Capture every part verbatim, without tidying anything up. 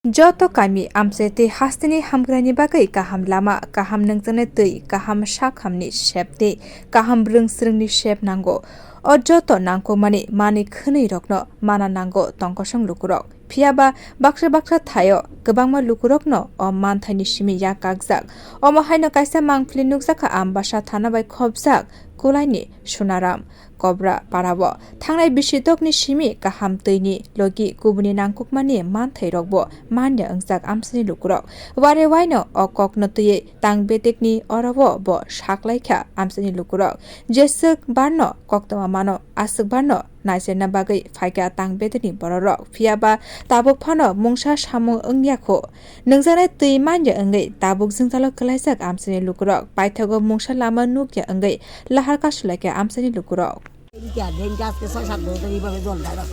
Joto kami amchai tei hasteni hamkraini bagwi kaham lama, kaham nungjaknai twi, kaham sakhamni sep tei kaham brwng srwngni sep nango. O joto nangkukmani manwi khwnwi rokno mana nango tongkosong lukurok. Phiya ba baksa baksa thaio kwbangma lukurokno o manthaini simi yak kakjak. Omo haino kaisa mangpili nukjakha Ambasa thana bai khopjak Kulaini Sunaram Kobra parao. Thangnai bisitokni simi kaham twini logi kubuni nangkukmani manthairokbo manya wngjak amchaini lukurok. Ware waino o kokno twiwi tang betekni oro bo saklaikha amchaini lukurok. Jeswk barno koktwma mano, aswk barno naicherna bagwi phaikha tang betekni bororok. Phiya ba tabuk phano mungsa samung wngya kho. Nungjaknai twi manya wngwi tabuk jwngjalo kwlaijak amchaini lukurok. Paithago mungsa lama nukya wngwi lahar kasulaikha amchaini lukurok. India, India আজকে ছয় সাত বছর ধরে এইভাবে জল দেয় না।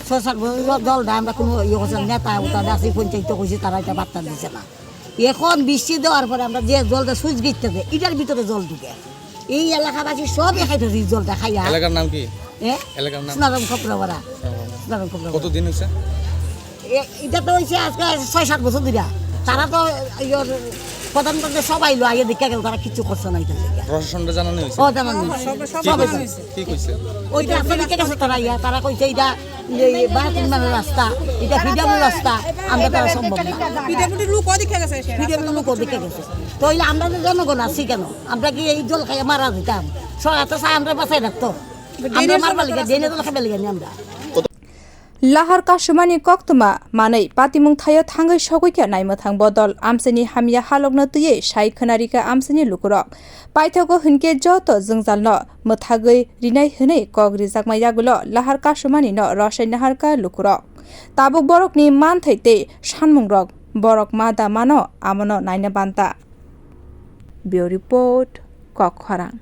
ছয় সাত বছর জল দেয়, আমরা কোনো ইয়ে করছি না, নেতা উতা ডাকছি, পঞ্চায়েত করছি, তারা এটা বার্তা দিছে না। এখন বৃষ্টি দেওয়ার পরে আমরা যে জলটা সুইচ গেটটা দেয়, এটার ভিতরে জল ঢুকে। এই এলাকাবাসী সবই খাইতেছে এই জলটা খাইয়া। এলাকার নাম কি? এ? এলাকার নাম? সোনারাম খপরাপাড়া। সোনারাম খপরাপাড়া। কতদিন হয়েছে? এ-, এটা তো হয়েছে আজকে ছয় সাত বছর ধরে। তারা তো ইয়োর প্রধানমন্ত্রী সবাই লো আগে দেখে গেল, তারা কিচ্ছু করছে না এটা দেখে। প্রশাসনটা জানানো হয়েছে? ও, জানানো হয়েছে। কি সবাই কইছে? জানানো হয়েছে। কি কইছে? ওইটা আপনার ঠিক আছে, তারা ইয়া, তারা কইছে এটা এই বাহাত্তর নম্বর রাস্তা, এটা ফ্রিডম রাস্তা, আমরা তারা সম্ভব না। পিডাব্লিউডি লোক ওদিকে গেছে, সে ফ্রিডম রাস্তা লোক তো ওদিকে গেছে। তো হইলে আমরা তো জনগণ আছি কেন? আমরা কি এই জল খাইয়া মারা যেতাম? সরকার তো চায় আমরা বাঁচাই রাখতো। আমরা ড্রেনের মারবার জন্য লিগে, তো ড্রেনের জন্য খাবার লিগে আমরা। Lahar kasumani koktwma manwi patimung thaio thangwi sogwi khe naimwthang bodol amchaini hamya halokno twiwi sai khwnarikha amchaini lukurok. Paithago hinkhe joto jwngjalno mwthagwi rinai hwnwi kok rijakma yagulo lahar kasumani no rosai naharkha lukurok. Tabuk borokni manthai tei sanmungrok borok ma da mano, amono naina banta. Bureau Report, Kokkhorang.